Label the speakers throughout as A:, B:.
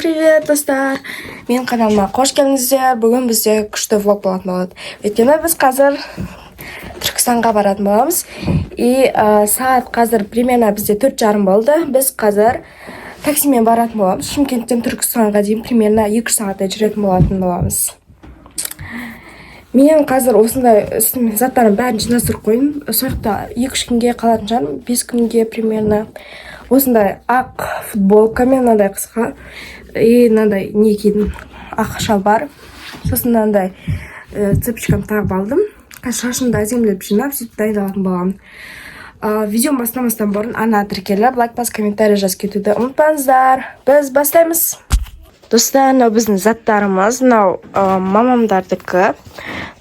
A: Привет, достар! Менің каналыма қош келдіңіздер. Бүгін бізде күшті влог болатын болады. Өйткені біз қазір Түркістанға баратын боламыз. И сағат қазір примерно бізде 4:30 болды. Біз қазір таксимен баратын боламыз. Шымкенттен Түркістанға дейін примерно 2 сағаттай жүретін болатын боламыз. Мен қазір осындай үстіме заттардың бәрін жинастырып қойдым. Сол жақта 2-3 күнге қалатын шығармын, 5 күнге примерно. Осындай ақ футболкамен, мынандай қысқа и мынандай не кидім, ақ шалбар, сосын мынандай цепочкамды тағып алдым. Қазір шашымды әдемілеп жинап, сөйтіп дайындалатын боламын. Видеоны бастамастан бұрын ана тіркеліп, лайк басып, комментарий жазып кетуді ұмытпаңыздар. Біз бастаймыз. Достар, мынау біздің заттарымыз. Мынау мамамдардікі.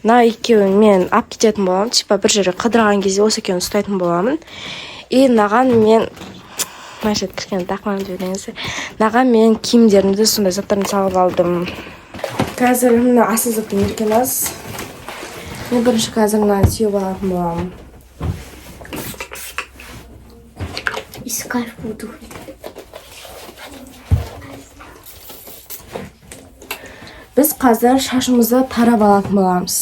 A: Мына екеуін мен алып кететін боламын, типа бір жерге қыдырған кезде осы екеуін ұстайтын боламын. И мынаған мен, мына жерде кішкене тақман жіберіңіздер, мынаған мен киімдерімді, сондай заттарымды салып алдым. Қазір мына асыл заттың еркен аз. Мен бірінші қазір мынаны сүйіп алатын боламын.
B: Искать буду.
A: Біз қазір шашымызды тарап алатын боламыз.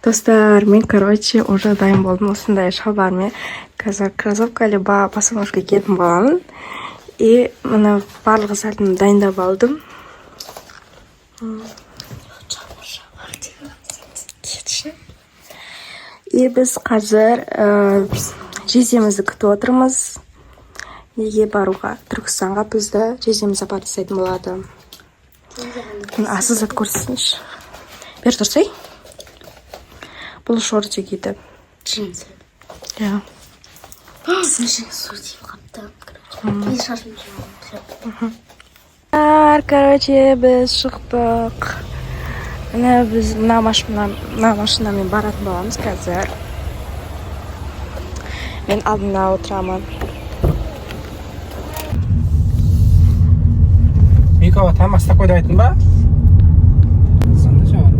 A: Достар, мен, короче, уже дайын болдым. Осындай шалбармен қазір кроссовка либо босоножка киетін боламын. И мына барлық затымды дайындап алдым. Кетші. И біз қазір жездемізді күтіп отырмыз. Неге баруға? Түркістанға бізді жездеміз апарып тастайтын болады. Мына асыл зат көрсетсінші. Бері тұрсай. Бұл шорты киді.
B: Джинсы.
A: Иә.
B: Су тиіп қапты. Короче. Мен шашым жуамын.
A: Короче, біз шықтық. Міне, біз мына машинамен баратын боламыз қазір. Мен алдында отырамын.
C: Микова тамақ істеп қой деп айттың ба? Сонда жауап.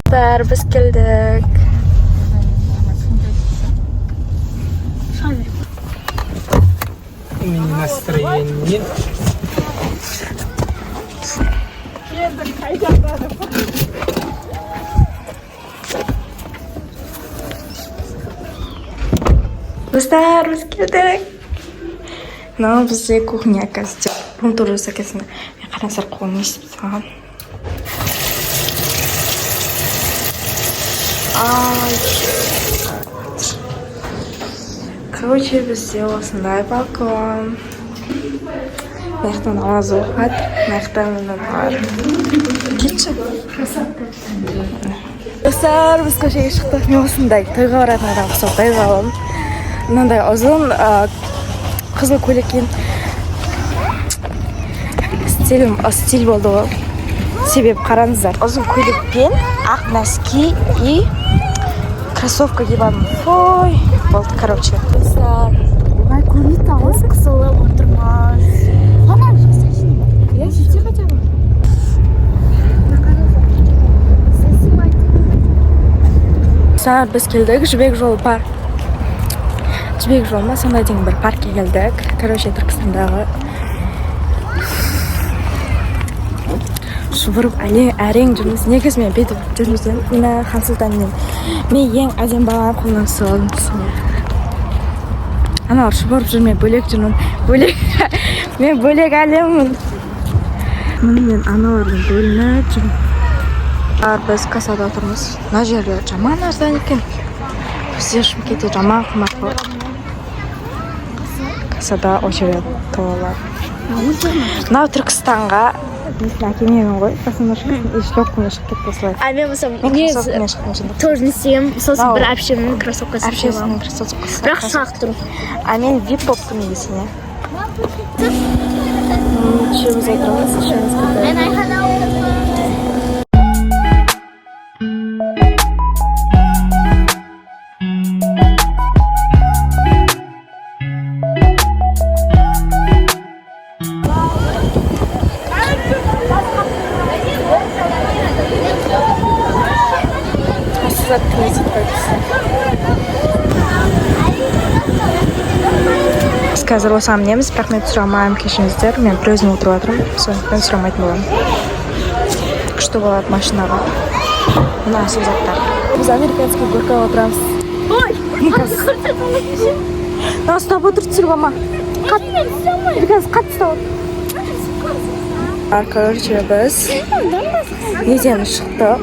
A: Достар, біз келдік.
B: Шыға бер.
C: У меня настроение.
A: Достар, біз келдік. Мынау бізде кухня қазір. Рум-тур жасап келсін. Мен, қараңыздар, қолым не істеп тастаған. Ай. Короче, бізде осындай балкон. Мына жақта намаз оқып жатыр. Мына жақта мыналар. Кетші. Достар, біз көшеге шықтық. Мен осындай тойға баратын адам ұқсап дайындалдым. Мынандай ұзын қызыл көйлек киім. Стилім стиль болды ғой. Себебі қараңыздар, ұзын көйлекпен ақ носки и кроссовка киіп алдым. Ой, болды, короче. Достар,
B: Ой, көрмейді, ауыз қысылып отырмыз. Фонарь жақсайшы.
A: Я сөйтсе хотя бы.
B: Сосима.
A: Достар, біз келдік Жібек жолы парк. Жібек жолы ма, сондай деген бір паркке келдік. Короче, Түркістандағы. Шұбырып әрең жүрміз. Негізі мен бүйтіп жүрміз. Мына Хансұлтанмен. Мен ең әдемі баланың қолынан ұстап алдым түсіне. Аналар шұбырып жүр, мен бөлек жүрмін. Бөлек. Мен бөлек әлеммін. Міне, мен аналардан бөлініп жүрмін. Біз кассада отырмыз. Мына жерлер жаман арзан екен. Бізде Шымкентте жаман қымбат қой. Кассада очередь толы. Мынау Түркістанға несін әкелмеген ғой, босоножкасын, и шлепкамен шығып кетті осылай.
B: А мен болсам
A: Мен
B: не
A: кроссовкамен шықтым жындық.
B: Тоже не істегенмін. Сосын
A: Мынау
B: бір әпшемнің кроссовкасын киіп
A: Әпшесінің
B: алдым.
A: кроссовкасы.
B: Бірақ сақ тұр.
A: А мен вип болып тұрмын есіне. Үшеуміз отырмыз, үшеуміз кетеді.
B: Мен Айхана отырмын.
A: Осы затты не істеп қойыпсыз? Біз қазір осыған мінеміз, бірақ мен түсіре алмаймын, кешіріңіздер. Мен бір өзім отырып жатырмын, сондықтан түсіре алмайтын боламын. Күшті болады машинаға. Мына асыл заттар. Біз американский горкаға отырамыз.
B: Ой!
A: Мына ұстап отыр, түсіріп алма. Қатты, қазір қатты ұстап отыр. Короче, біз неден шықтық?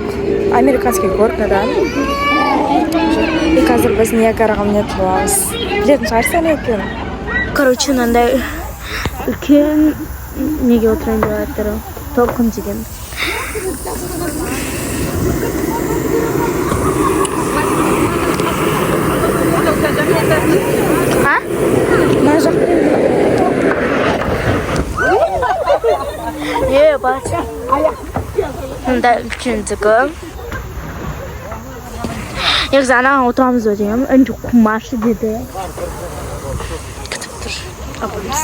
A: Американский горкадан. И қазір біз Ниагараға мінетін боламыз. Білетін шығарсың не екенін.
B: Короче, мынандай үлкен неге отырайын деп жатыр. Толқын деген. А?
A: Мына жақ.
B: Е, бача. Мындай үлкендігі. Негізі анаған отырамыз ба дегенмін. Інжу қумашы деді.
A: Күтіп тұр. Апамыз.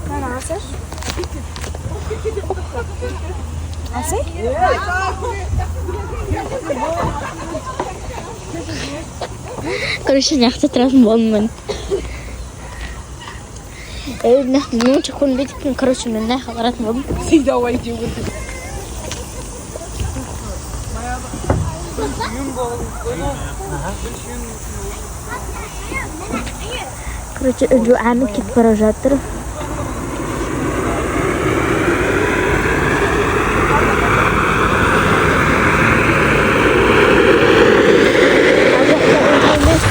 A: Мына алсайшы. Алсай?
B: Короче, мына жақта тұратын болдым мен. Ей, мына жақта онша көрінбейді екен. Короче, мен мына жаққа баратын болдым. Короче, Інжу әні кетіп бара жатыр. Ар жақта Інжу емес.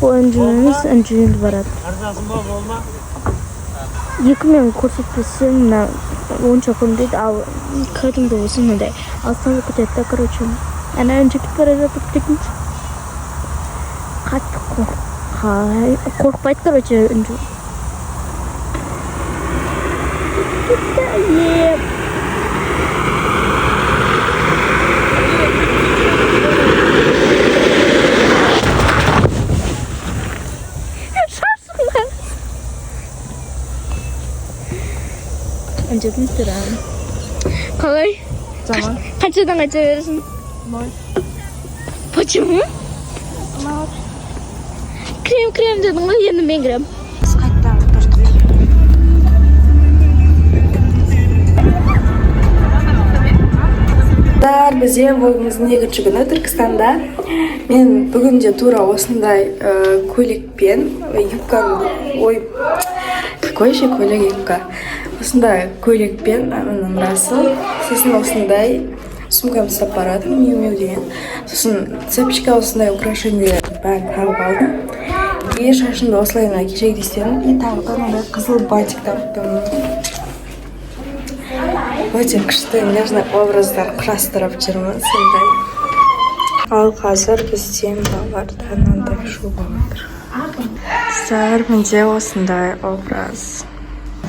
B: Ол Інжу емес, Інжу енді барады. Екі мен көрсетпесем, мына онша көрінбейді, ал кәдімгі болса мынандай алыстан болып кетеді да, короче. Ана Інжу кетіп бара жатыр, прикиньте. Қатты қорықпайды, короче, Інжу. Кетті, е. Шашыңа. Інжудің түрі. Қалай?
A: Жаман.
B: Қаншадан қанша бересің?
A: 0.
B: Почему? Крем, крем дедің ғой, енді мен кірем.
A: Біз қайтадан отырдық. Достар, бізде влогымыздың екінші күні Түркістанда. Мен бүгін де тура осындай көйлекпен, юбканы, ой, какой еще көйлек, юбка. Осындай көйлекпен, міне, мырасы, сосын осындай сумкамды ұстап баратырмын, Миу Миу деген. Сосын цепочка, осындай украшениелердің бәрін тағып алдым. И шашымды осылай мына кешегідей істедім. И тағы да мынандай қызыл бантик таптым. Өте күшті нежный образдар құрастырып жүрмін сондай. Ал қазір бізде мыналарда мынандай шуба отыр. Достар, менде осындай образ.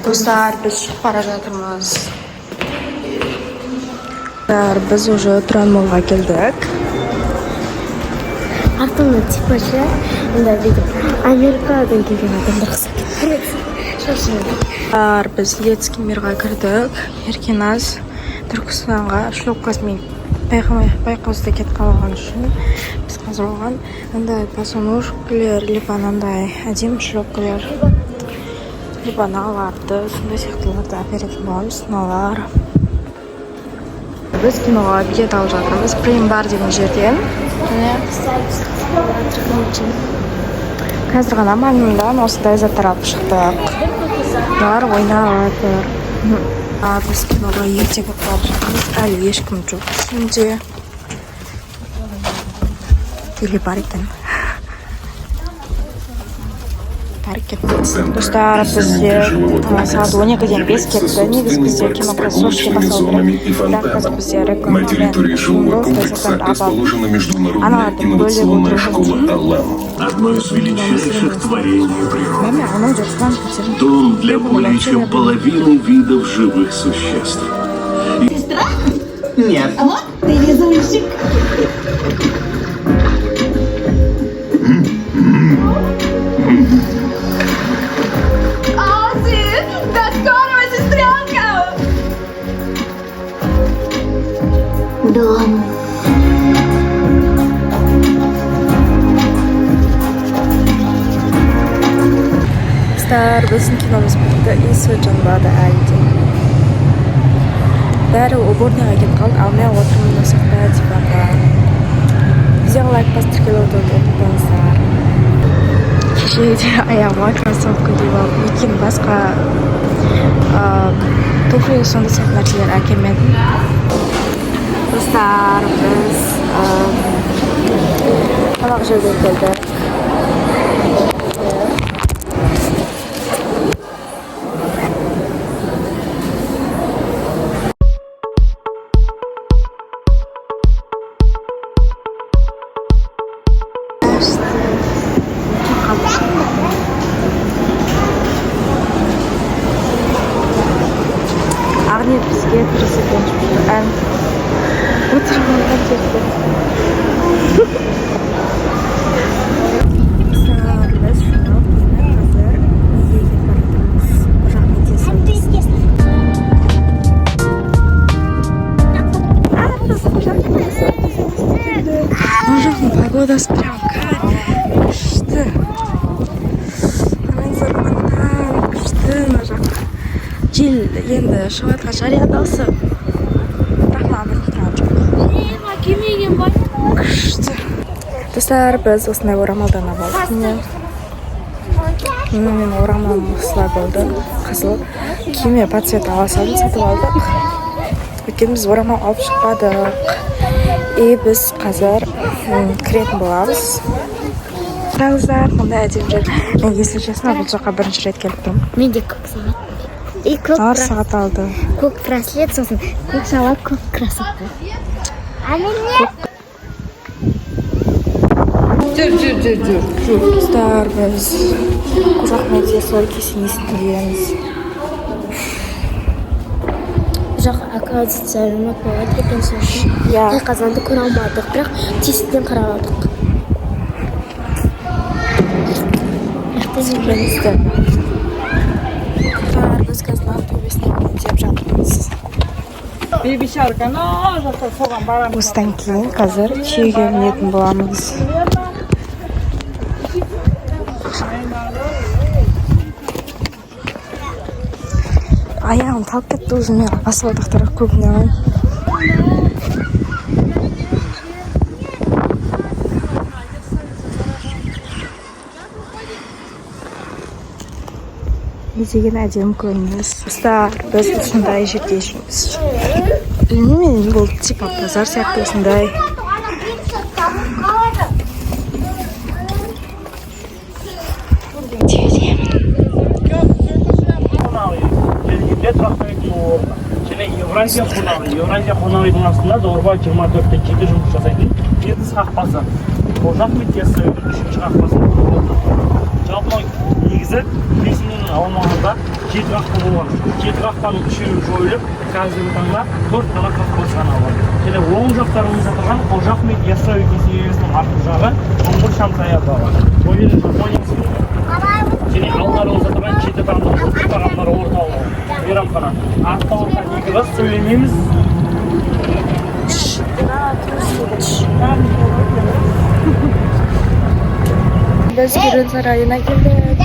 A: Достар, біз шығып бара жатырмыз. Достар, біз уже Тұран молға келдік.
B: Артымда типа ше, мында бүйтіп Америкадан келген адамдар ұқсап.
A: Сосын біз Детский мирға кірдік. Еркеназ Түркістанға шлепкасымен байқамай, байқаусызда кетіп қалған үшін біз қазір оған андай босоножкалер, либо анандай әдемі шлепкалер, либо аналарды, сондай сияқтыларды әперетін боламыз. Мыналар. Біз киноға билет алып жатырмыз Прим Бар деген жерден. Міне, қазір ғана Магнумдан осындай заттар алып шықтық. Мыналар ойнап жатыр. А біз киноға ерте кіріп барып жатырмыз, әлі ешкім жоқ ішінде. Или бар екен, бар екен. Достар, бізде сағат 12-ден 5 кетті. Негізі бізде кино кроссовки басталу керек, бірақ қазір бізде
D: На территории жилого комплекса расположена международная инновационная школа «Алан».
E: Одно из величайших творений природы.
A: Маме, анау жұрттан көтеріп.
E: Дом для более чем половины видов живых существ.
F: Нет.
G: Вот ты везунчик. А ты! До скорого, сестренка! Дом.
A: Достар, біздің киномыз бітті и свет жанбады әлі де. Бәрі уборныйға кетіп қалды, ал мен отырмын осы жақта, диванда. Видеоға лайк басып, тіркеліп отыруды ұмытпаңыздар. Кеше де аяғыма кроссовка киіп алдым, өйткені басқа туфли, сондай сияқты нәрселер әкелмедім. Достар, біз тамақ жеуге келдік. Ақниет бізге тырысып ән отырып жерде. Біз шығып, енді қазір неге кетіп бара жатырмыз? Қожа Ахмет Яссауи. Біз Қожа Ахмет Яссауи кесенесіне келдік. Мына жақтың погодасы прям күшті. Қараңыздар, фонтан күшті мына жақ. Жел енді шығып жатқан шығар, иә, дауысы, бірақ маған білініп тұрған жоқ. Күшті. Достар, біз осындай орамалдан алдық. Міне, міне, менің орамалым осылай болды, қызыл. Киіме по цвету ала салдым, сатып алдық, өйткені біз орамал алып шықпадық. И біз қазір кіретін боламыз. Қараңыздар, қандай әдемі жер. Мен, если честно, бұл жаққа бірінші рет келіп тұрмын.
B: Менде көк сағат. И көк
A: Мыналар сағат алды.
B: Көк браслет, сосын көк сағат, көк кроссовка. А менде
A: Достар, біз Қожа Ахмет Яссауи кесенесіндеміз.
B: Бұл жақ, оказывается, ремонт болып жатыр екен, сол үшін тайқазанды көре алмадық, бірақ тесіктен қарап алдық.
A: Жеңісті. Достар, біз қазір нан төбесіне деп жатырмыз. Осыдан кейін қазір түйеге мінетін боламыз. Аяғым талып кетті уже, мен баспалдақтарға көп міне алмаймын. Не деген әдемі көрініс! Достар, біз осындай жерде жүрміз. Білмеймін, бұл типа базар сияқты осындай. Түйедемін.
H: Келгенде тұрақты үйдің орны және Евразия қонақ үй. Евразия қонақ үйдің астында Дорба 24/7 жұмыс жасайтын Ертіс қақпасы. Қожа Ахмет Яссауидің үшінші қақпасы. Жалпы негізі кесененің аумағында жеті қақпа болған. Жеті қақпаның үшеуі жойылып, қазіргі таңда төрт қана қақпасы ғана бар. Және оң жақтарымызда тұрған Қожа Ахмет Яссауи кесенесінің артқы жағы Ұңғыр шам саябағы. Ол жерде Жапония сыйлығы. Және алдарымызда тұрған жеті тағамдар, ұлттық тағамдар орталығы, мейрамхана. Артта отырған екі қыз, сөйлемейміз.
A: Біз Керуен сарайына келдік.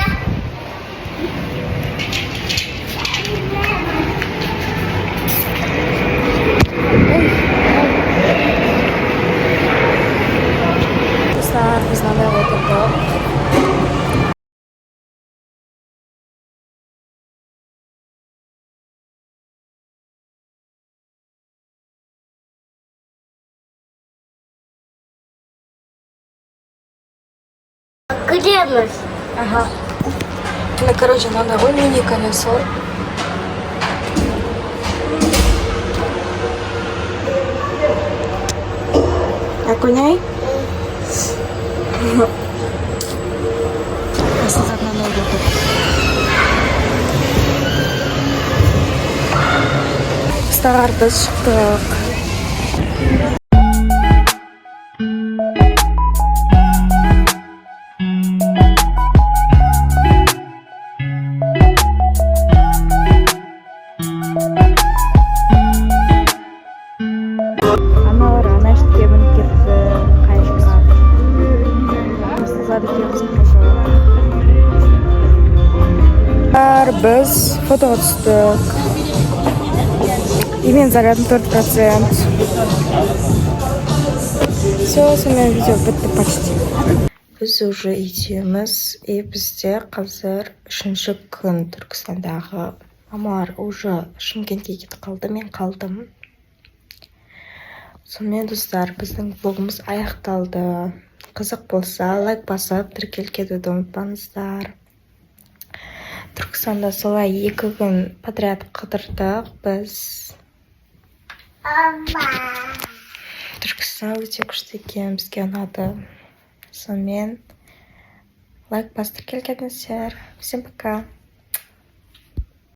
A: Достар, біз мынандай отырдық.
B: Кіреміз.
A: Ага. Міне, короче, мынандай ғой мини колесо. Окуняй. Асылзат мынандай отыр. Достар, біз шықтық. Аналар ана жерге мініп кетті қайыққа. Асылзат екеуміз біз фотоға түстік. И мен зарядым 4%. Все, сонымен видео бітті почти. Біз уже үйдеміз, и бізде қазір үшінші күн Түркістандағы. Мамалар уже Шымкентке кетіп қалды, мен қалдым. Сонымен, достар, біздің влогымыз аяқталды. Қызық болса, лайк басып, тіркеліп кетуді ұмытпаңыздар. Түркістанда солай 2 күн подряд қыдырдық біз. Түркістан өте күшті екен, бізге ұнады. Сонымен, лайк басып, тіркеліп кетіңіздер. Всем пока.